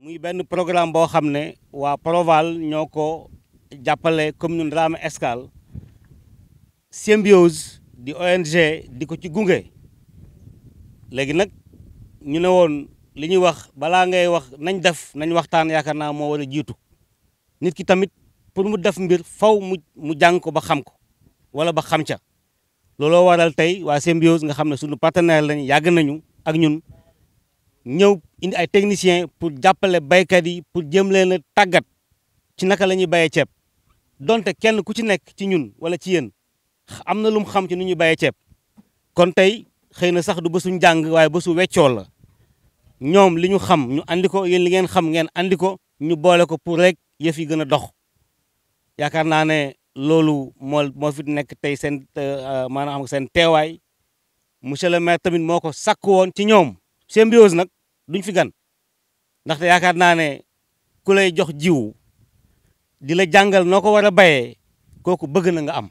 muy benn programme boo xam ne waa Proval ñoo ko jàppale commune Ndramé Escale Symbiose di ONG di ko ci gunge léegi nag ñu ne woon li ñuy wax balaa ngay wax nañ def nañ waxtaan yaakaar naa moo war a jiitu nit ki tamit pour mu def mbir faw mu jàng ko ba xam ko wala ba xam ca looloo waral tey waa Symbiose nga xam ne suñu partenaire lañ yàgg nañu ak ñun ñëw indi ay techniciens pour jàppale baykat yi pour jëm leen a tàggat ci naka la ñuy bayee ceeb donte kenn ku ci nekk ci ñun wala ci yéen am na lu mu xam ci nu ñuy bayee ceeb kon tey xëy na sax du bésu njàng waaye bésu weccoo la ñoom li ñu xam ñu andi ko yéen li ngeen xam ngeen andi ko ñu boole ko pour rek yëf yi gën a dox yaakaar naa ne loolu moo fi nekk tey seen maanaam seen teewaay monsieur le maire tamit moo ko sakku woon ci ñoom Symbiose nag duñ fi gan ndaxte yaakaar naa ne ku lay jox jiwu di la jàngal noo ko war a bayee kooku bëgg na nga am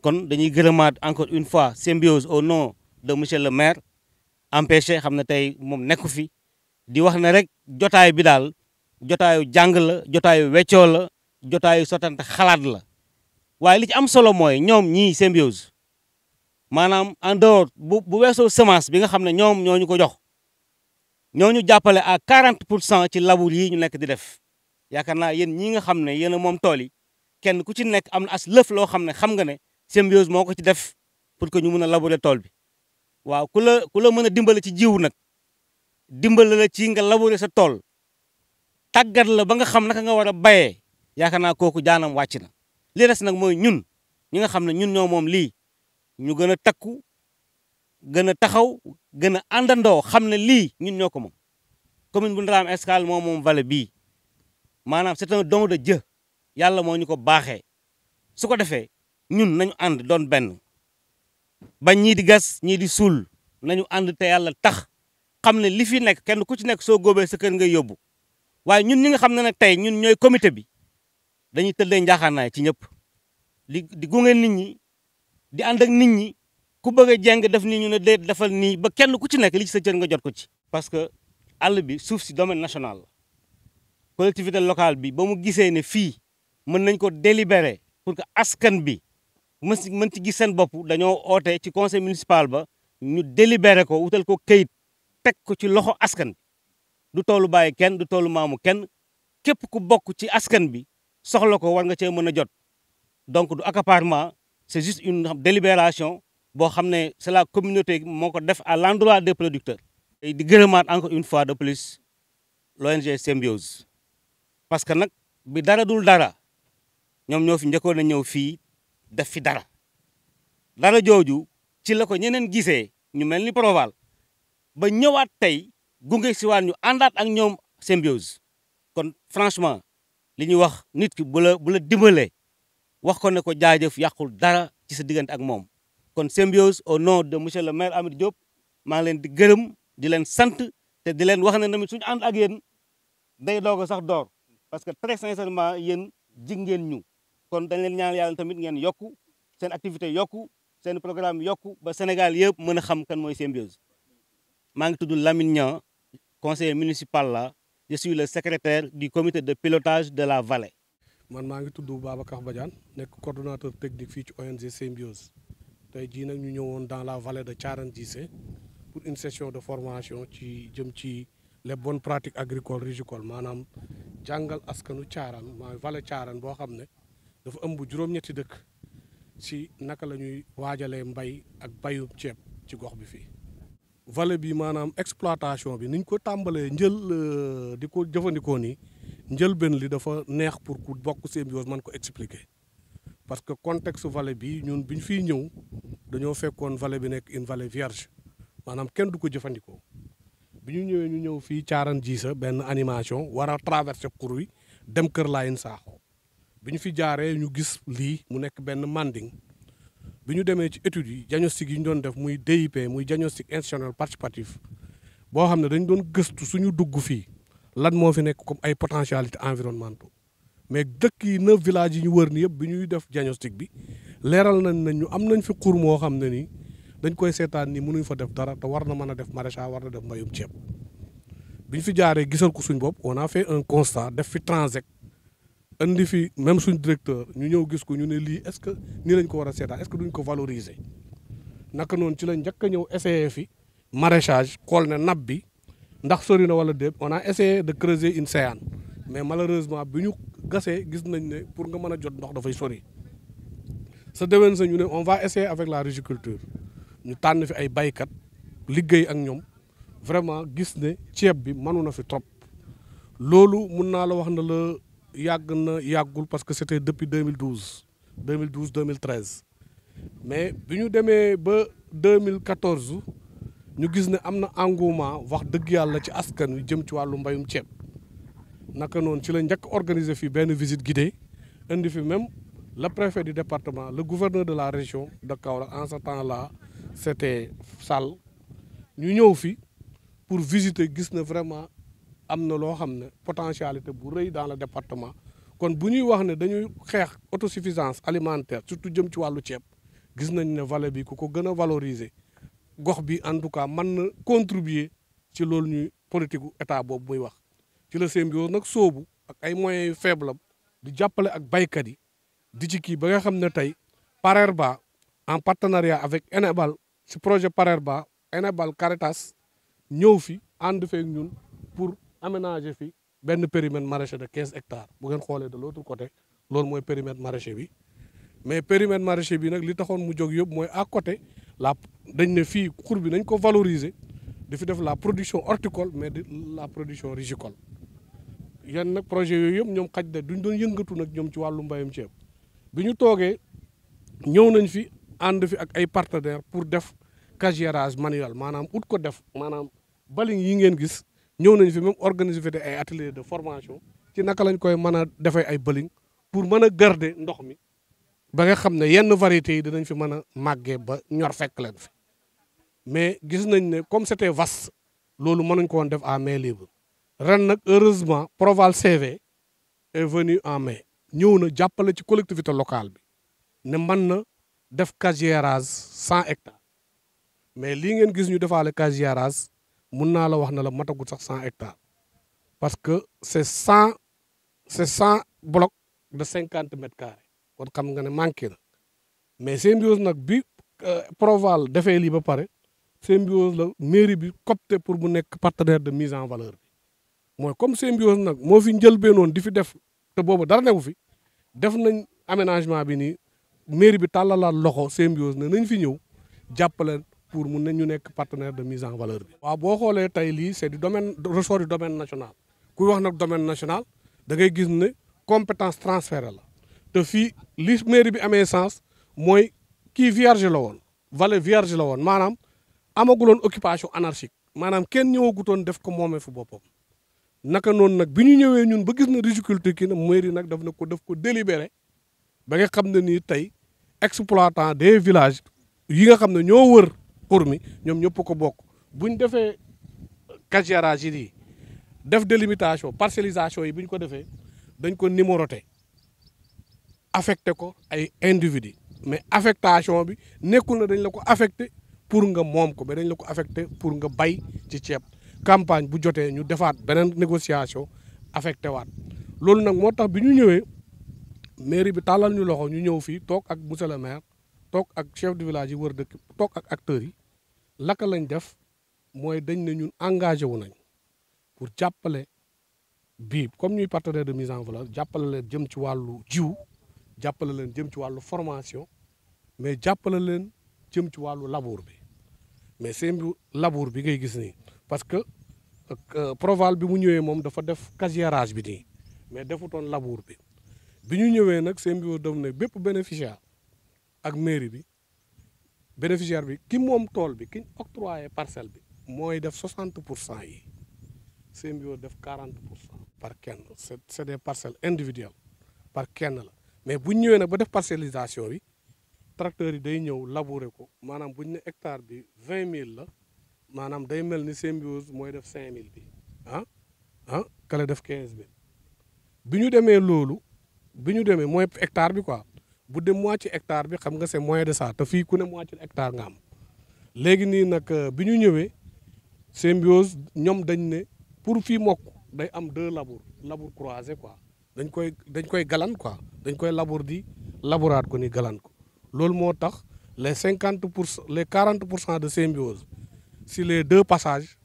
kon dañuy gërëmaat encore une fois Symbiose au nom de monsieur le maire empêché xam ne tey moom nekku fi di wax ne rek jotaay bi daal jotaayu jàng la jotaayu weccoo la jotaayu sottante xalaat la waaye li ci am solo mooy ñoom ñii Symbiose maanaam en dehors bu weesoo semence bi nga xam ne ñoom ñoo ñu ko jox ñoo ñu jàppale à 40% ci labour yi ñu nekk di def yaakaar naa yéen ñii nga xam ne yéen a moom tool yi kenn ku ci nekk am na as lëf loo xam ne xam nga ne Symbiose moo ko ci def pour que ñu mun a labourer tool bi waaw ku la mën a dimbale ci jiw nag dimbale la ci nga labourer sa tool tàggat la ba nga xam naka nga war a bayee yaakaar naa kooku jaanam wàcc na li des nag mooy ñun ñi nga xam ne ñun ñoo moom lii ñu gën a takku gën a taxaw gën a àndandoo xam ne lii ñun ñoo ko moom commune bu Ndramé Escale moom vallée bii maanaam c'est un don de Dieu yàlla moo ñu ko baaxee su ko defee ñun nañu ànd doon benn bañ ñii di gas ñii di suul nañu ànd te yàlla tax xam ne li fi nekk kenn ku ci nekk soo góobee sa kër ngay yóbbu waaye ñun ñi nga xam ne nag tey ñun ñooy comité bi dañuy tëddee njaaxaanaay ci ñëpp di gunge nit ñi di ànd ak nit ñi ku bëgg a jeng def nii ñu ne dee defal nii ba kenn ku ci nekk li ci sa cër nga jot ko ci. parce que àll bi suuf si domaine national la collectivité locale bi ba mu gisee ne fii mën nañ ko délibérer pour que askan bi mën ci gis seen bopp dañoo oote ci conseil municipal ba ñu délibérer ko wutal ko këyit teg ko ci loxo askan bi du toolu bàyyi kenn du toolu maamu kenn képp ku bokk ci askan bi soxla ko war nga cee mën a jot donc du accaparement c'est juste une délibération boo xam ne c'est la communauté moo ko def à l'endroit des producteurs. et di gërëmaat encore une fois de plus l'ONG Symbiose parce que nag bi dara dul dara ñoom ñoo fi njëkkoon a ñëw fii def fi dara jooju ci la ko ñeneen gisee ñu mel ni Proval ba ñëwaat tey gunge si waat ñu àndaat ak ñoom Symbiose kon franchement li ñuy wax nit ki bu la dimbalee wax ko ne ko jaajëf yàqul dara ci sa diggante ak moom kon Symbiose au nom de monsieur le maire Amady Diop maa ngi leen di gërëm di leen sant te di leen wax ne tamit suñu ànd ak yéen day doog a sax door parce que très sincèrement yéen jig ngeen ñu kon dañ leen ñaan yàlla tamit ngeen yokku seen activité yokku seen programme yokku ba Sénégal yëpp mën a xam kan mooy Symbiose maa ngi tudd Lamine Niang conseiller municipal la je suis le secrétaire du comité de pilotage de la vallée. man maa ngi tudd Babacar Badiane nekk coordonnateur technique fii ci ONG Symbiose tey jii nag ñu ñëwoon dans la vallée de Thiarane Djissé pour une session de formation ci jëm ci les bonnes pratiques agricoles rizicoles maanaam jàngal askanu Thiarane mooy vallée Thiarane boo xam ne dafa ëmb juróom-ñetti dëkk si naka la ñuy waajalee mbay ak bayu ceeb ci gox bi fii. vallée bi maanaam exploitation bi niñ ko tàmbalee njël di ko jëfandikoo nii njëlbeen li dafa neex pour ku bokk Symbiose man ko expliquer parce que contexte vallée bi ñun bi ñu fiy ñëw dañoo fekkoon vallée bi nekk une vallée vierge maanaam kenn du ko jëfandikoo bi ñu ñëwee ñu ñëw fii Thiarane Djissé benn animation war a traverser xur wi dem Kër Laayeen Sakho bi ñu fi jaaree ñu gis lii mu nekk benn manding bi ñu demee ci études yi diagnostic yi ñu doon def muy DIP muy diagnostic institutionnel participatif boo xam ne dañ doon gëstu suñu dugg fii lan moo fi nekk comme ay potentialités environnementaux mais dëkk yi 9 villages yi ñu wër ni yëpp bi ñuy def diagnostic bi leeral nañ ñu am nañ fi xur moo xam ne ni dañ koy seetaan ni mënuñ fa def dara te war na mën a def maraîchage war na def mbayum ceeb bi ñu fi jaaree gisal ko suñ bopp on a fait un constat def fi Transec indi fi même suñ directeur ñu ñëw gis ko ñu ne lii est-ce que nii lañ ko war a seetaan est-ce que duñ ko valoriser naka noonu ci lañ njëkk a ñëw essayer fi maraîchage xool ne nappe bi ndax sori na wala déet on a essayé de creuser une séane mais malheureusement bi ñu gasee gis nañ ne pour nga mën a jot ndox dafay sori sa déwén sa ñu ne on va essayer avec la riziculture ñu tànn fi ay baykat liggéey ak ñoom vraiment gis ne ceeb bi mënu na fi trop loolu mun naa la wax na la yàgg na yàggul parce que c'était depuis 2012 2013 mais bi ñu demee ba 2014 ñu gis ne am na engouement wax dëgg yàlla ci askan wi jëm ci wàllu mbayum ceeb naka noonu ci la njëkk organiser fii benn visite guidée indi fi même le préfet du département le gouverneur de la région de Kaolack en ce temps-là c'était Sall ñu ñëw fi pour visiter gis na vraiment am na loo xam ne potentialité bu rëy dans le département kon bu ñuy wax ne dañuy xeex autosuffisance alimentaire surtout jëm ci wàllu ceeb gis nañ ne vallée bi ku ko gën a valoriser gox bi en tout cas mën na contribuer ci loolu ñuy politique gu état boobu muy wax ci la Symbiose nag soobu ak ay moyens yu faible am di jàppale ak baykat yi di ci kii ba nga xam ne tey Parerba en partenariat avec Enabal ci projet Parerba Enabal Caritas ñëw fi ànd feek ñun pour aménager fi benn périmètre maraîcher de 15 hectares bu ngeen xoolee de l'autre côté loolu mooy périmètre maraîcher bi mais périmètre maraîcher bi nag li taxoon mu jóg yëpp mooy à côté dañ ne fii xur bi nañ ko valoriser di fi def la production horticole mais de la production rizicole yan nag projet yooyu yëpp ñoom xaj na duñ doon yëngatu nag ñoom ci wàllu mbayum ceeb bi ñu toogee ñëw nañ fi ànd fi ak ay partenaires pour def casiérage manuel maanaam ut ko def maanaam baling yi ngeen gis ñëw nañ fi même organiser fi ay atelier de formation ci naka lañ koy mën a defee ay baling pour mën a garder ndox mi ba nga xam ne yenn variétés yi dinañ fi mën a màggee ba ñor fekk leen fi mais gis nañ ne comme c'était vaste loolu mënuñ ko woon def à main libre ren nag heureusement Proval CV est venu en mai ñëw na jàppale ci collectivité locale bi ne mën na def casiérage 100 hectares mais lii ngeen gis ñu defaale casiérage mun naa la wax na la matagul sax 100 hectares parce que c'est 100 blocs de 50 mètres carrés kon xam nga ne manqué na mais Symbiose nag bi Proval defee lii ba pare Symbiose la mairie bi copté pour mu nekk partenaire de mise en valeur bi mooy comme Symbiose nag moo fi njëlbeenoon di fi def te boobu dara newu fi def nañ aménagement bi nii mairie bi tàllalaat loxo Symbiose ne nañ fi ñëw jàppale pour mun nañ ñu nekk partenaire de mise en valeur bi. waaw boo xoolee tey lii c'est du domaine ressort du domaine national kuy wax nag domaine national da ngay gis ne compétence transférée la te fii li mairie bi amee sens mooy kii vierge la woon vallée vierge la woon maanaam amaguloon occupation anarchique maanaam kenn ñëwagutoon def ko moomee fu boppam. naka noonu nag bi ñu ñëwee ñun ba gis na riziculture kii na mairie nag daf ko délibéré ba nga xam ne nii tey exploitant des villages yi nga xam ne ñoo wër pour mi ñoom ñëpp ko bokk bu ñu defee casiérage yi def délimitation parcellisation yi bi ñu ko defee dañ ko numéroté affecté ko ay individu mais affectation bi nekkul na dañ la ko affecté pour nga moom ko mais dañ la ko affecté pour nga bay ci ceeb campagne bu jotee ñu defaat beneen négociation affecté waat loolu nag moo tax bi ñu ñëwee mairie bi tàllal ñu loxo ñu ñëw fii toog ak monsieur le maire toog ak chef de village yi wër dëkk toog ak acteurs yi laka lañ def mooy dañ ne ñun engagé wu nañ pour jàppale bii comme ñuy partenaire de mise en valeur jàppale leen jëm ci wàllu jiw jàppale leen jëm ci wàllu formation mais jàppale leen jëm ci wàllu labour bi mais seen labour bi ngay gis nii parce que Proval bi mu ñëwee moom dafa def casiérage bi nii mais defutoon labour bi ñu ñëwee nag Symbiose daf ne bépp bénéficiaire ak mairie bi bénéficiaire bi ki moom tool bi ki octroyé parcelle bi mooy def 60% yi Symbiose def 40% par kenn c'est des parcelles individuelles par kenn la mais bu ñu ñëwee nag ba def parcellisation bi tracteurs yi day ñëw labourer ko maanaam bu ñu ne hectare bi 20 000 la maanaam day mel ni Symbiose mooy def 5000 bi kale def 15000 bi ñu demee loolu bi ñu demee mooy hectare bi quoi bu dem moitié hectare bi xam nga c'est moins de ça te fii ku ne moitié hectare nga am léegi nii nag bi ñu ñëwee Symbiose ñoom dañ ne pour fii mokk day am 2 labour croisé quoi dañ koy galan quoi dañ koy labour di labouraat ko ni galan ko loolu moo tax les 40% de symbiose si les 2 passages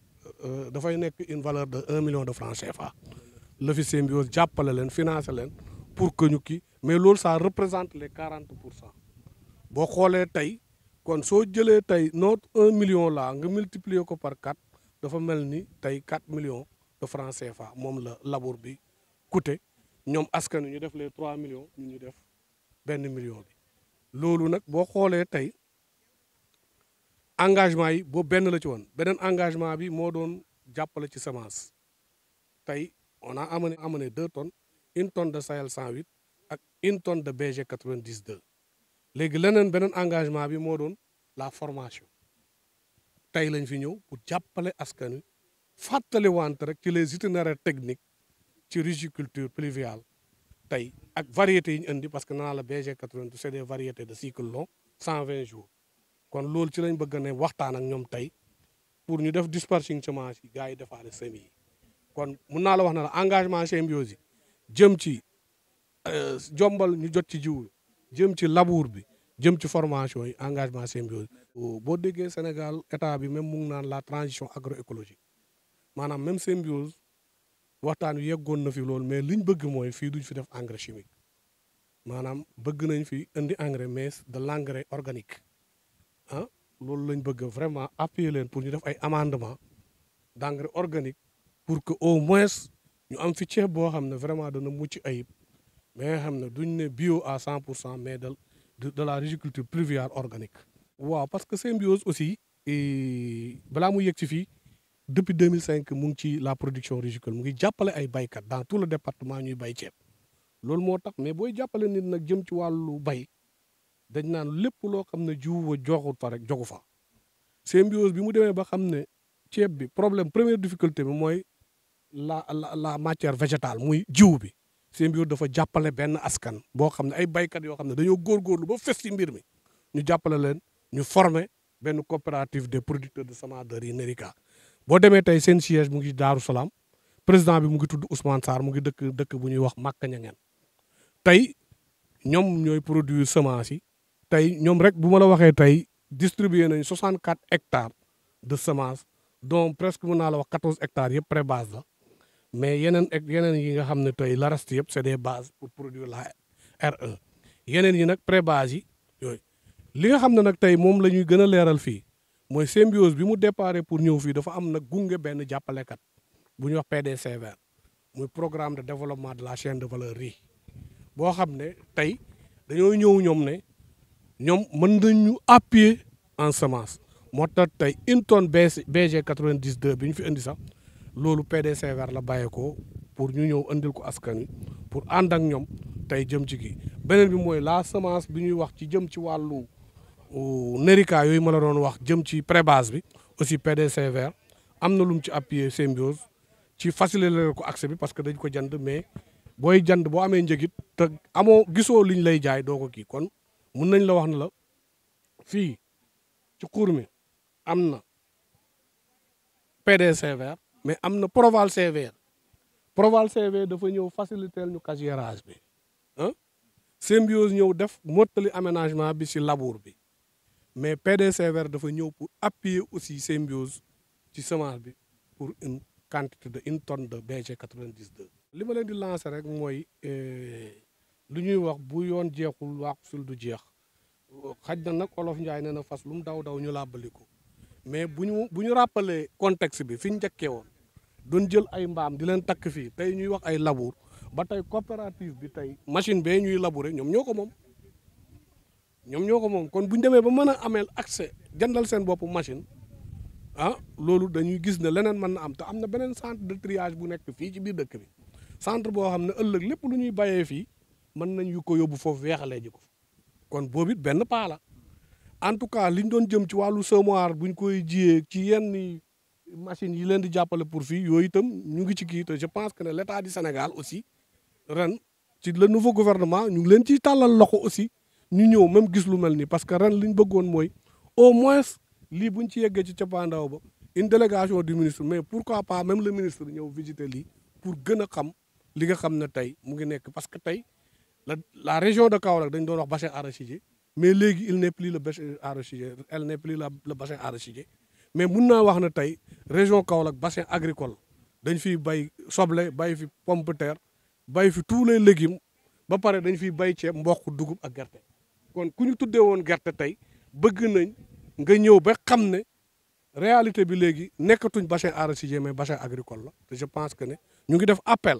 dafay nekk une valeur de 1 million de francs CFA la fi symbiose jàppale leen financer leen pour que ñu kii mais loolu ça représente les 40% boo xoolee tey kon soo jëlee tey notre 1 million là nga multiplier ko par 4 dafa mel ni tey 4 millions de francs CFA moom la labour bi coûté ñoom askan wi ñu def les 3 millions ñu def 1 million bi loolu nag boo xoolee tey engagement yi boobu benn la ci woon beneen engagement bi moo doon jàppale ci semence tey on a amené 2 tonnes 1 tonne de Sahel 108 ak 1 tonne de BG 92 léegi beneen engagement bi moo doon la formation tey lañ fi ñëw pour jàppale askan wi fàttali wante rek ci les itinéraires techniques ci riziculture pluviale tey ak variétés yi ñu indi parce que naa la BG 92 c'est des variétés de cycle long 120 jours kon loolu ci lañ bëgg ne waxtaan ak ñoom tey pour ñu def dispersing semence yi gars yi defaale semis yi kon mun naa la wax ne la engagement symbiose yi jëm ci jombal ñu jot ci jiw jëm ci labour bi jëm ci formation yi engagement symbiose boo déggee Sénégal état bi même mu ngi naan la transition agroécologique maanaam même symbiose waxtaan wi yeggoon na fi loolu mais liñ bëgg mooy fii duñ fi def engrais chimique maanaam bëgg nañ fi indi engrais mais de l'engrais organique ah loolu lañ bëgg vraiment appuyer leen pour ñu def ay amendement d'engrais organique pour que au moins ñu am fi ceeb boo xam ne vraiment dana mucc ayib mais nga xam ne duñ ne bio à 100% mais de la riziculture pluviale organique. waaw parce que symbiose aussi balaa mu yegg ci fii depuis 2005 mu ngi ci la production rizicole mu ngi jàppale ay baykat dans tout le département ñuy bay ceeb loolu moo tax mais booy jàppale nit nag jëm ci wàllu bay dañ naan lépp loo xam ne jiwu wa joxut fa rek jogu fa symbiose bi mu demee ba xam ne ceeb bi première difficulté bi mooy la matière végétale muy jiw bi symbiose dafa jàppale benn askan boo xam ne ay baykat yoo xam ne dañoo góorgóorlu ba fes ci mbir mi ñu jàppale leen ñu former benn coopérative des producteurs de semences de riz Nerica boo demee tey seen siège mu ngi Daaru Salaam président bi mu ngi tudd Ousmane Sarr mu ngi dëkk bu ñuy wax Màkka Ñangeen tey ñoom ñooy produire semence yi tey ñoom rek bu ma la waxee tey distribué nañ 64 hectares de semences dont presque mën naa la wax 14 hectares yëpp pré-base la mais yeneen yi nga xam ne tey la reste yëpp c'est des bases pour produire la R1 yeneen yi nag pré-base yi yooyu li nga xam ne nag tey moom la ñuy gën a leeral fii mooy symbiose bi mu déparé pour ñëw fii dafa am nag gunge benn jàppalekat bu ñuy wax PDCVR muy programme de développement de la chaîne de valeur riz boo xam ne tey dañoo ñëw ñoom ne ñoom mën nañu appuyer en semence moo tax tey 1 tonne BG 92 bi ñu fi indi sax loolu PDCVR la bàyyeekoo pour ñu ñëw andil ko askan wi pour ànd ak ñoom tey jëm ci kii beneen bi mooy la semence bi ñuy wax ci jëm ci wàllu Nerica yooyu ma la doon wax jëm ci pré-base bi aussi PDCVR am na lu mu ci appuyer symbiose ci faciliter ko accès bi parce que dañ ko jënd mais booy jënd boo amee njëgit te gisoo liñ lay jaay doo ko kii kon mun nañ la wax ne la fii ci Khour mi am na PDCVR mais am na Proval CVR Proval CVR dafa ñëw faciliter ñu casiérage bi ah symbiose ñëw def mottali aménagement bi ci labour bi mais PDCVR dafa ñëw pour appuyer aussi symbiose ci semence bi pour une quantité de 1 tonne de BG 92. li ma leen di lancer rek mooy lu ñuy wax bu yoon jeexul waaxul du jeex xaj na nag olof Njaay nee na fas lu mu daw ñu làbbali ko mais bu ñu rappeler contexte bi fi ñu njëkkee woon doon jël ay mbaam di leen takk fii tey ñuy wax ay labour ba tey coopérative bi tey machine bee ñuy labourer ñoom ñoo ko moom kon bu ñu demee ba mën a ameel accès jëndal seen bopp machine loolu dañuy gis ne leneen mën na am te am na beneen centre de triage bu nekk fii ci biir dëkk bi centre boo xam ne ëllëg lépp lu ñuy bayee fii mën nañu ko yóbbu foofu weexalee ji ko kon boobu it benn paa la en tout cas li ñu doon jëm ci wàllu semoir bu ñu koy jiyee ci yenn machines yi leen di jàppale pour fii yooyu itam ñu ngi ci kii te je pense que ne l'État du Sénégal aussi ren ci le nouveau gouvernement ñu ngi leen ciy tàllal loxo aussi ñu ñëw même gis lu mel nii parce que ren li ñu bëggoon mooy au moins lii buñ ci yeggee ci cappaandaw ba une délégation du ministre mais pourquoi pas même le ministre ñëw visiter lii pour gën a xam li nga xam ne tey mu ngi nekk parce que tey la région de Kaolack dañ doon wax bassin arachidier mais léegi il n'est plus le bassin arachidier elle n'est plus le bassin arachidier mais mun naa wax ne tey région Kaolack bassin agricole dañ fiy bay soble bay fi pomme de terre bay fi tous les légumes ba pare dañ fiy bay ceeb mboq dugub ak gerte kon ku ñu tuddee woon gerte tey bëgg nañ nga ñëw ba xam ne réalité bi léegi nekkatuñ bassin arachidier mais bassin agricole la te je pense que ne ñu ngi def appel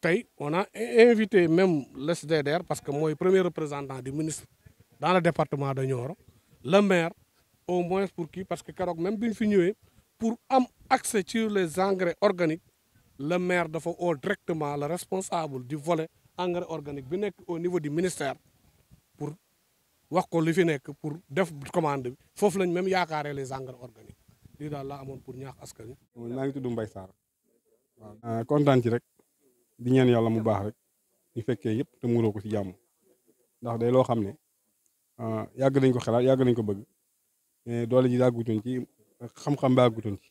tey on a invité même l'SDDR parce que mooy premier représentant du ministre dans le département de Nioro le maire au moins pour kii parce que keroog même bi ñu fi ñëwee pour am accès sur les engrais organiques le maire dafa oo directement le responsable du volet engrais organique bi nekk au niveau du ministère pour wax ko li fi nekk pour def commande bi foofu lañ même yaakaaree les engrais organiques lii daal laa amoon pour ñaax askan wi. maa ngi tudd Mbaye Sarr waaw kontaan ci rek di ñaan yàlla mu baax rek ñu fekkee yëpp te muuroo ko ci jàmm ndax day loo xam ne yàgg nañ ko xalaat yàgg nañ ko bëgg mais doole ji yàggutoon ci xam-xam bi yàggutoon ci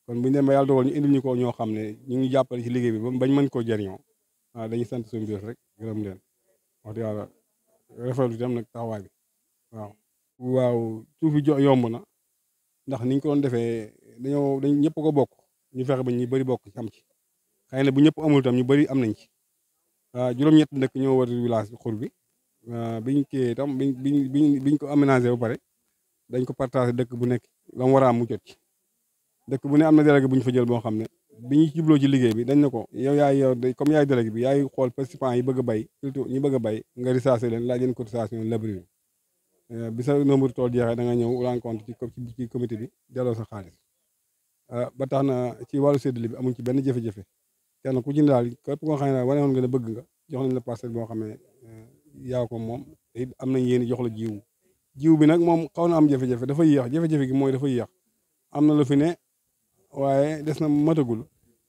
kon bu ñu demee yàlla dogal ñu indil ñu ko ñoo xam ne ñu ngi jàppale ci liggéey bi ba bañ mën koo jëriñoo dañuy sant suñu biir rek gërëm leen wax dëgg yàlla rafetlu itam nag taxawaay bi waaw suuf bi yomb na ndax niñ ko doon defee dañ ñëpp ko bokk ñu fexe ba ñu bëri bokk ci am ci xëy na bu ñëpp amul itam ñu bëri am nañ ci juróom-ñett dëkk ñoo war village xur bi biñ kii itam biñ ko aménagé ba pare dañ ko partagé dëkk bu nekk la mu war a am mu jot ci dëkk bu ne am na délégué bu ñu fa jël boo xam ne bi ñu jubloo ci liggéey bi dañ ne ko yow comme yaay délégué bi yaay xool participants yi bëgg a bay surtout ñi bëgg a bay nga recensé leen laaj leen cotisation labri bi sa nombre tool jeexee da nga ñëw rencontre ci comité bi delloo sa xaalis ba tax na ci wàllu séddale bi amuñ ci benn jafe-jafe kenn ku ci ne daal képp koo xam ne wane woon nga ne bëgg nga jox nañ la parcelle boo xam ne yaa ko moom te am nañ yéen jox la jiw bi nag moom xaw na am jafe-jafe dafa yéex jafe-jafe gi mooy dafa yéex am na lu fi ne waaye des na matagul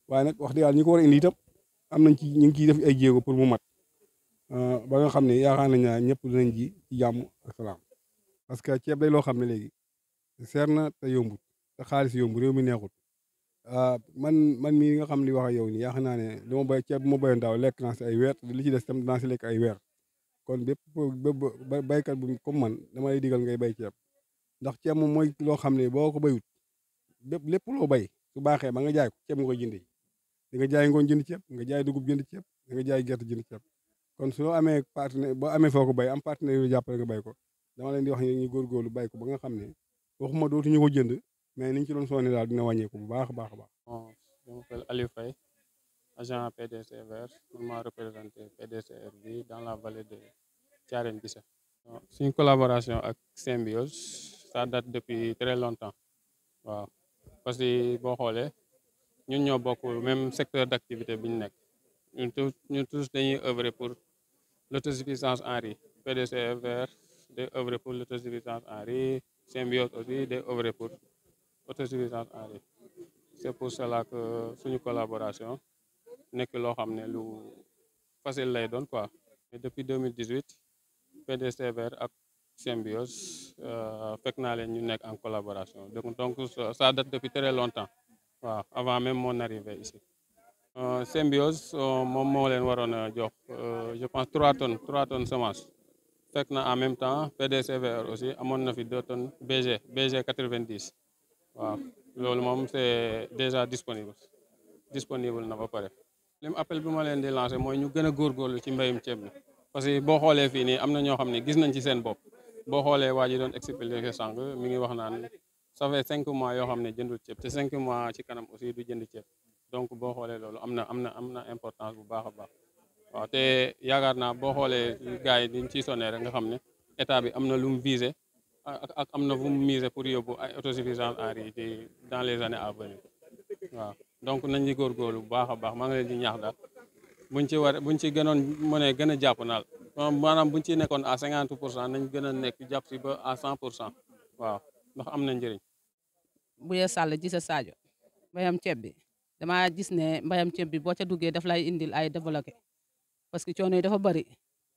waaye nag wax dëgg yàlla ñi ko war a indi itam am nañ ci ñu ngi ciy def ay jéego pour mu mat ba nga xam ne yaakaar nañ ne ñëpp dinañ ji ci jàmm ak salaam parce que ceeb day loo xam ne léegi seer na te yombut te xaalis yombu réew mi neexut man mii nga xam li wax ak yow nii yaakaar naa ne li ma béy ceeb bu ma béyoon daaw lekk naa si ay weer li ci des tam dinaa si lekk ay weer kon bépp béykat bu comme man dama lay digal ngay bay ceeb ndax ceeb moom mooy loo xam ne boo ko béyut lépp loo bay su baaxee ba nga jaay ko ceeb nga koy jëndee di nga jaay ngooñ jënd ceeb nga jaay dugub jënd ceeb di nga jaay gerte jënd ceeb kon soo amee partenaire boo amee foo ko bay am partenaire yu jàppale nga bay ko dama leen di wax ñu góorgóorlu bay ko ba nga xam ne waxuma dootuñu ko jënd mais niñ ci doon sonné daal dina wàññeeku bu baax a baax a baax. Bon, je m'appelle Aliou Faye, agent PDCVR, pour ma représenter PDCRB dans la vallée de Thiarène Gissé. C'est une collaboration avec Symbiose, ça date depuis très longtemps. Waaw parce que boo xoolee ñun ñoo bokk même secteur d'activité bi ñu nekk ñun tous dañuy œuvrer pour l'autosuffisance en riz. PDCVR day œuvrer pour l'autosuffisance en riz, Symbiose aussi day œuvrer pour autosuffisance en riz. C'est pour cela que suñu collaboration nekk loo xam ne lu facile lay doon quoi. Et depuis 2018 PDCVR ak Symbiose fekk naa leen ñu nekk en collaboration donc ça date depuis très longtemps waaw avant même mon arrivée ici. Symbiose moom moo leen waroon a jox je pense 3 tonnes semence fekk na en même temps PDCVR aussi amoon na fi 2 tonnes BG 90 waaw loolu moom c'est déjà disponible na ba pare. lim appel bi ma leen di lancer mooy ñu gën a góorgóorlu ci mbéyum ceeb bi parce que boo xoolee fii nii am na ñoo xam ne gis nañ ci seen bopp boo xoolee waa ji doon expliquer sànq mi ngi wax naan ça fait 5 mois yoo xam ne jëndul ceeb te 5 mois ci kanam aussi du jënd ceeb donc boo xoolee loolu am na importance bu baax a baax waaw te yaakaar naa boo xoolee gars yi diñ ciy sonné rek nga xam ne état bi am na lu mu visé ak am na fu mu misé pour yóbbu ay autosuffisance en riz dans les années à venir waaw donc nañ ci góorgóorlu bu baax a baax maa ngi leen di ñaax daal buñ ci gënoon mënee gën a jàpp naal maanaam buñ ci nekkoon à 50% nañ gën a nekk jàpp si ba à 100% waaw ndax am na njëriñ. Buya Sall Gissé Sadio mbayam ceeb bi dama gis ne mbayam ceeb bi boo ca duggee daf lay indil ay développé parce que coono yi dafa bëri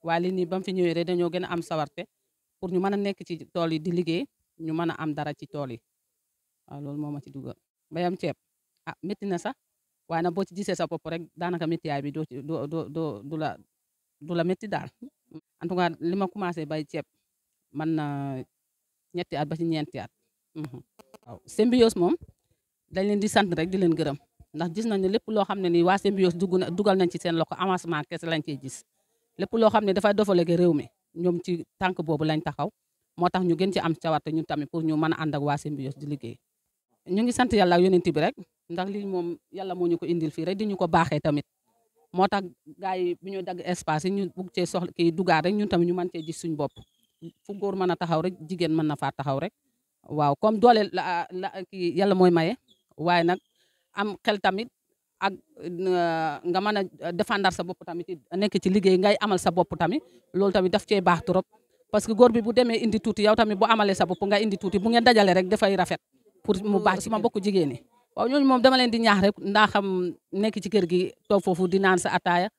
waaye li nii ba mu fi ñëwee rek dañoo gën a am sawarte pour ñu mën a nekk ci tool yi di liggéey ñu mën a am dara ci tool yi waaw loolu moo ma ci dugal. mbayam ceeb métti na sax waaye nag boo ci gisee sa bopp rek daanaka méttiyaay bi du la métti daal. en tout cas li ma commencé bay ceeb man na ñetti at ba ci ñeenti at. waaw Symbiose moom dañ leen di sant rek di leen gërëm ndax gis nañ ne lépp loo xam ne nii waa Symbiose dugal nañ ci seen loxo avancement kese lañ ciy gis lépp loo xam ne dafay développé réew mi ñoom ci tànk boobu lañ taxaw moo tax ñu gën ci am cawarte ñun tamit pour ñu mën a ànd ak waa Symbiose di liggéey. ñu ngi sant yàlla ak yonent bi rek ndax lii moom yàlla moo ñu ko indil fii rek di ñu ko baaxee tamit moo tax gars yi bu ñu dagg espace yi ñu bugg cee soxla kii dugaat rek ñun tamit ñu mën cee gis suñu bopp fu góor mën a taxaw rek jigéen mën na faa taxaw rek. waaw comme doole la kii yàlla mooy maye waaye nag am xel tamit ak nga mën a défendre sa bopp tamit nekk ci liggéey ngay amal sa bopp tamit loolu tamit daf cee baax trop parce que góor bi bu demee indi tuuti yow tamit bu amalee sa bopp nga indi tuuti bu ngeen dajale rek dafay rafet pour mu baax ci ma bokk jigéen ñi. waaw ñooñu moom dama leen di ñaax rek ndax xam nekk ci kër gi toog foofu di naan sa ataaya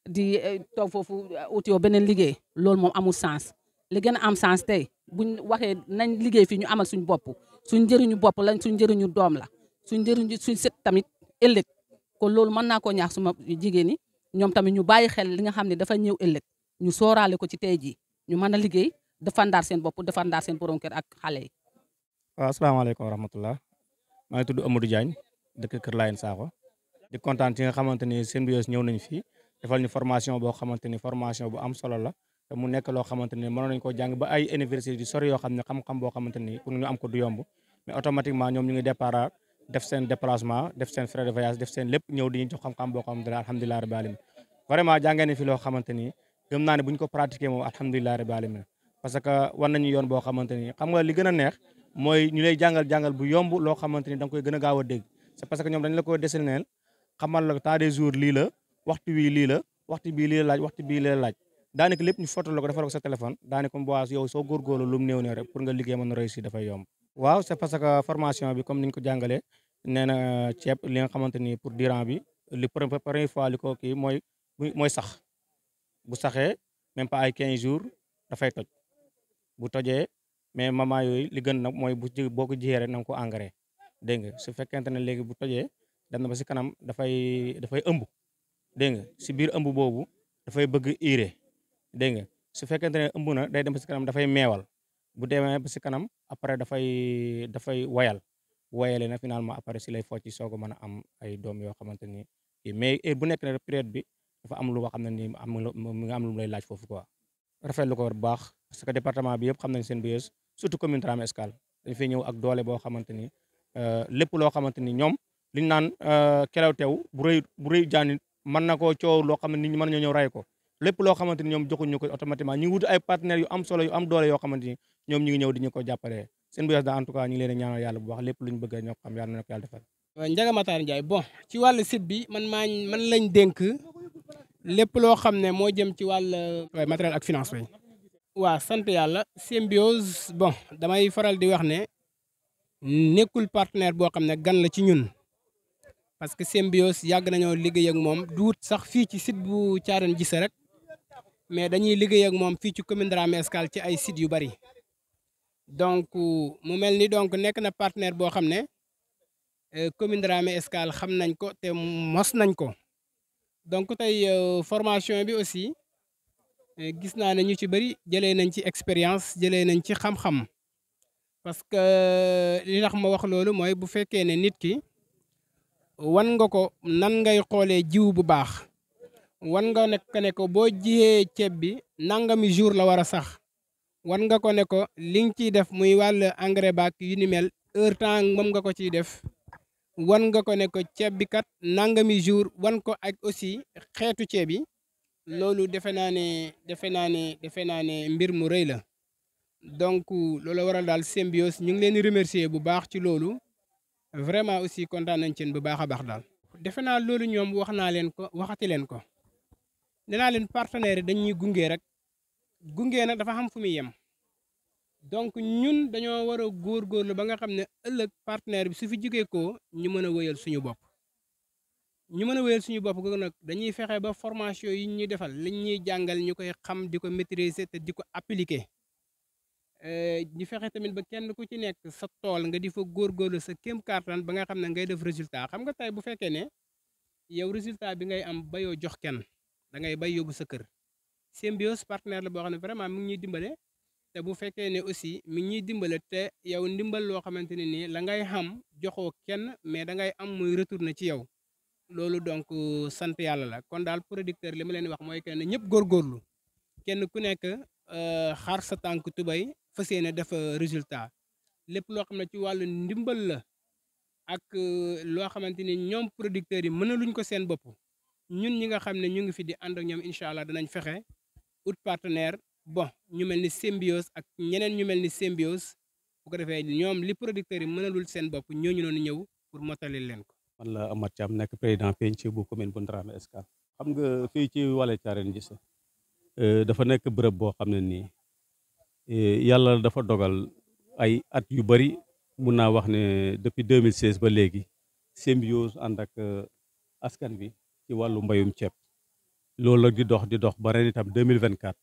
di toog foofu uti yoo beneen liggéey loolu moom amul sens li gën a am sens tey buñ waxee nañ liggéey fii ñu amal suñ bopp suñ njëriñu bopp lañ suñ njëriñu doom la suñ njëriñu suñ sët tamit ëllëg kon loolu mën naa koo ñaax suma jigéen ñi ñoom tamit ñu bàyyi xel li nga xam ne dafa ñëw ëllëg ñu sooraale ko ci tey jii ñu mën a liggéey defandaar seen bopp defandaar seen borom kër ak xale yi. waaw asalaamaaleykum wa rahmatullah maa ngi tudd Amadou Diagne dëkk Kër Layen Sakho di kontaan ci nga xamante ni Symbiose ñëw nañ fii defal ñu formation boo xamante ni formation bu am solo la te mu nekk loo xamante ni mënoon nañu koo jàng ba ay université di sori yoo xam ne xam-xam boo xamante ni pour ñu am ko du yomb mais automatiquement ñoom ñu ngi départ def seen déplacement def seen frais de voyage def seen lépp ñëw di ñu jox xam-xam boo xamante ne alhamdulilah rabbil alamin vraiment jàngee nañ fi loo xamante ni gëm naa ne bu ñu ko pratiquer moom alhamdulilah rabbil alamin parce que war nañu yoon boo xamante ni xam nga li gën a neex mooy ñu lay jàngal bu yomb loo xamante ni da nga koy gën a gaaw a dégg c'est parce que ñoom dañ la ko dessiné xamal la temps des jours lii la waxtu bii lii la waxtu bii lii la laaj waxtu bii lii la laaj daanaka lépp ñu foto la ko defal ko sa téléphone daanaka bu baax yow soo góorgóorlu lu mu néew ne rek pour nga liggéey mën a réussir dafay yomb. waaw c'est parce que formation bi comme ni ñu ko jàngalee nee na ceeb li nga xamante ni pour durant bi li première fois li ko kii mooy sax bu saxee même pas ay 15 jours dafay toj bu tojee mais moment yooyu li gën nag mooy boo ko jiyee rek na nga ko engrais dégg nga su fekkente ne léegi bu tojee dem na ba si kanam dafay ëmb dégg nga si biir ëmb boobu dafay bëgg urée dégg nga su fekkente ne ëmb na day dem ba si kanam dafay meewal bu demee ba si kanam après dafay wayal bu wayalee na finalement après si lay focc soog a mën a am ay doom yoo xamante ni mais bu nekk ne période bi dafa am lu nga xam ne nii mu nga am lu mu lay laaj foofu quoi. rafetlu ko bu baax parce que département bi yëpp xam nañ Symbiose surtout commune Dramé Escale dañ fay ñëw ak doole boo xamante ni lépp loo xamante ni ñoom liñ naan kelaw teew bu rëy jaani mën na koo coow loo xam ne nit ñi mën nañoo ñëw ray ko lépp loo xamante ni ñoom joxuñu ko automatiquement ñu ngi wut ay partenaires yu am solo yu am doole yoo xamante ni ñoom ñu ngi ñëw di ñu ko jàppalee Symbiose daal en tout cas ñu ngi leen di ñaanal yàlla bu baax lépp luñ bëgg ñoo xam yàlla na ko yàlla defal. Ndiaga Matar Ndiaye bon ci wàllu site bi man lañ dénk lépp loo xam ne moo jëm ci wàll matériel ak finance bi. waaw sant yàlla Symbiose bon damay faral di wax ne nekkul partenaire boo xam ne gan la ci ñun parce que Symbiose yàgg nañoo liggéey ak moom duut sax fii ci site bu Thiarène Gissé rek mais dañuy liggéey ak moom fii ci commune Dramé Escale ci ay sites yu bari donc mu mel ni donc nekk na partenaire boo xam ne commune Dramé Escale xam nañ ko te mos nañ ko donc tey formation bi aussi gis naa ne ñu ci bëri jëlee nañ ci expérience jëlee nañ ci xam-xam parce que li tax ma wax loolu mooy bu fekkee ne nit ki wan nga ko nan ngay xoolee jiw bu baax wan nga ne ko boo jiyee ceeb bi nangami jour la war a sax wan nga ko ne ko li nga ciy def muy wàll engrais baak yu ni mel heure temps moom nga ko ciy def wan nga ko ne ko ceeb bi kat nangami jour wan ko ak aussi xeetu ceeb yi loolu defe naa ne mbir mu rëy la donc loolu waral daal Symbiose ñu ngi leen di remercier bu baax ci loolu vraiment aussi kontaan nañ ci bu baax a baax daal. defe naa loolu ñoom wax naa leen ko waxati leen ko nee naa leen partenaires yi dañuy gunge rek gunge nag dafa xam fu muy yem donc ñun dañoo war a góorgóorlu ba nga xam ne ëllëg partenaire bi su fi jógee ko ñu mën a wëyal suñu bopp. ñu mën a wéyal suñu bopp googu nag dañuy fexe ba formation yi ñuy defal liñ ñuy jàngal ñu koy xam di ko maîtriser te di ko appliquer ñu fexe tamit ba kenn ku ci nekk sa tool nga di fa góorgóorlu sa kéem kàttan ba nga xam ne ngay def résultat xam nga tey bu fekkee ne yow résultat bi ngay am bayoo jox kenn da ngay bay yóbbu sa kër. Symbiose partenaire la boo xam ne vraiment mi ngi ñuy dimbale te bu fekkee ne aussi mi ngi ñuy dimbale te yow ndimbal loo xamante ne nii la ngay xam joxoo kenn mais da ngay am muy retourné ci yow loolu donc sant yàlla la kon daal producteur li ma leen wax mooy que ne ñëpp góorgóorlu kenn ku nekk xaar sa tànk tubay fas yéene def résultat lépp loo xam ne ci wàllu ndimbal la ak loo xamante ni ñoom producteurs yi mënaluñ ko seen bopp ñun ñi nga xam ne ñu ngi fi di ànd ak ñoom incha allah danañ fexe ut partenaire bon ñu mel ni Symbiose ak ñeneen ñu mel ni Symbiose bu ko defee ñoom li producteurs yi mënalul seen bopp ñooñu noonu ñëw pour mottali leen ko. man la Amath Thiam nekk président penc bu commune bu Ndramé Escale. xam nga fii ci Waly Thiarène Gissé dafa nekk bërëb boo xam ne nii yàlla dafa dogal ay at yu bari mun naa wax ne depuis 2016 ba léegi Symbiose ànd ak askan bi ci wàllu mbayum ceeb loolu la di dox ba ren itam 2024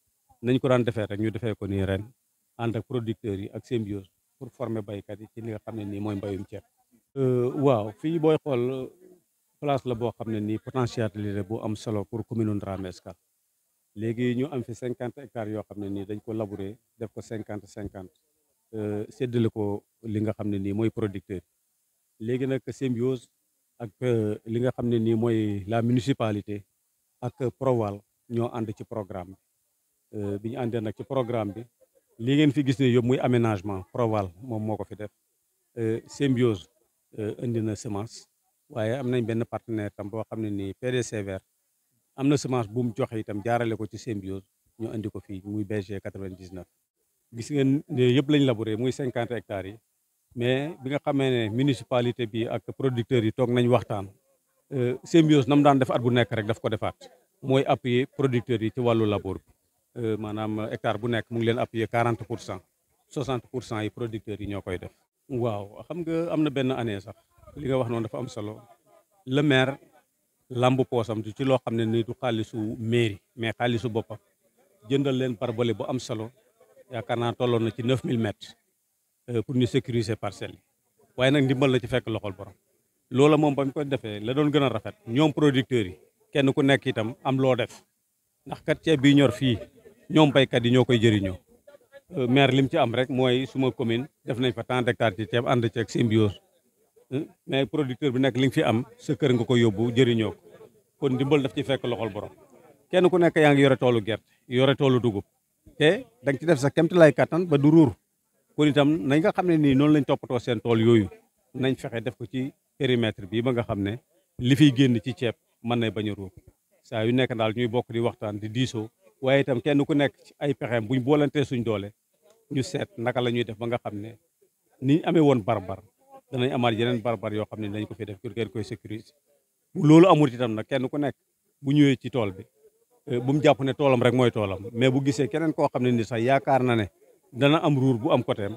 nañ ko daan defee rek ñu defee ko nii ren ànd ak producteurs yi ak Symbiose pour former baykat yi ci li nga xam ne nii mooy mbayum ceeb. waaw fii booy xool place la boo xam ne nii potentialité bu am solo pour commune Ndramé Escale léegi ñu am fi 50 hectares yoo xam ne nii dañ ko labouré def ko 50-50 séddale ko li nga xam ne nii mooy producteur léegi nag Symbiose ak li nga xam ne nii mooy la municipalité ak Proval ñoo ànd ci programme bi ñu àndee nag ci programme bi li ngeen fi gis ne yëpp muy aménagement Proval moom moo ko fi def Symbiose indi na semence waaye am nañ benn partenaire tam boo xam ne nii PDC Vert am na semence bu mu joxe itam jaarale ko ci Symbiose ñu andi ko fii muy BG 99. gis ngeen ne yëpp lañ labouré muy 50 hectares yi mais bi nga xamee ne municipalité bi ak producteurs yi toog nañ waxtaan Symbiose na mu daan def at bu nekk rek daf ko defaat mooy appuyer producteurs yi ci wàllu labour bi maanaam hectare bu nekk mu ngi leen appuyer 40% 60% yi producteurs yi ñoo koy def. waaw xam nga am na benn année sax li nga wax noonu dafa am solo le maire lamb poosam ci loo xam ne ni du xaalisu mairie mais xaalisu boppam jëndal leen barbelé bu am solo yaakaar naa tolloon na ci 9000 mètres pour ñu sécuriser parcelles yi waaye nag ndimbal la ci fekk loxol borom loola moom ba ñu ko defee la doon gën a rafet ñoom producteurs yi kenn ku nekk itam am loo def ndax kat ceeb bi ñor fii ñoom baykat yi ñoo koy jëriñoo maire lim ci am rek mooy suma commune def nañ fa tant d'hectares ci ceeb ànd ceeg Symbiose mais producteur bi nekk li nga fi am sa kër nga ko yóbbu jëriñoo ko kon ndimbal daf ci fekk loxol borom kenn ku nekk yaa ngi yore toolu gerte yore toolu dugub te da nga ci def sa kemt lay kattan ba du ruur kon itam nañ nga xam ne nii noonu lañ toppatoo seen tool yooyu nañ fexe def ko ci périmètre bi ba nga xam ne li fiy génn ci ceeb mën na bañ a ruur saa yu nekk daal ñuy bokk di waxtaan di diisoo waaye itam kenn ku nekk ci ay pexeem buñ boolantee suñ doole ñu seet naka la ñuy def ba nga xam ne ni amee woon barbar danañ amaat yeneen barbar yoo xam ne dañ ko fi def pour ngeen koy sécuriser bu loolu amul itam nag kenn ku nekk bu ñëwee ci tool bi bu mu jàpp ne toolam rek mooy toolam mais bu gisee keneen koo xam ne ni sax yaakaar na ne dana am ruur bu am côtéem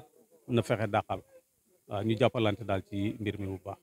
na fexe dàqal waaw ñu jàppalante daal ci mbir mi bu baax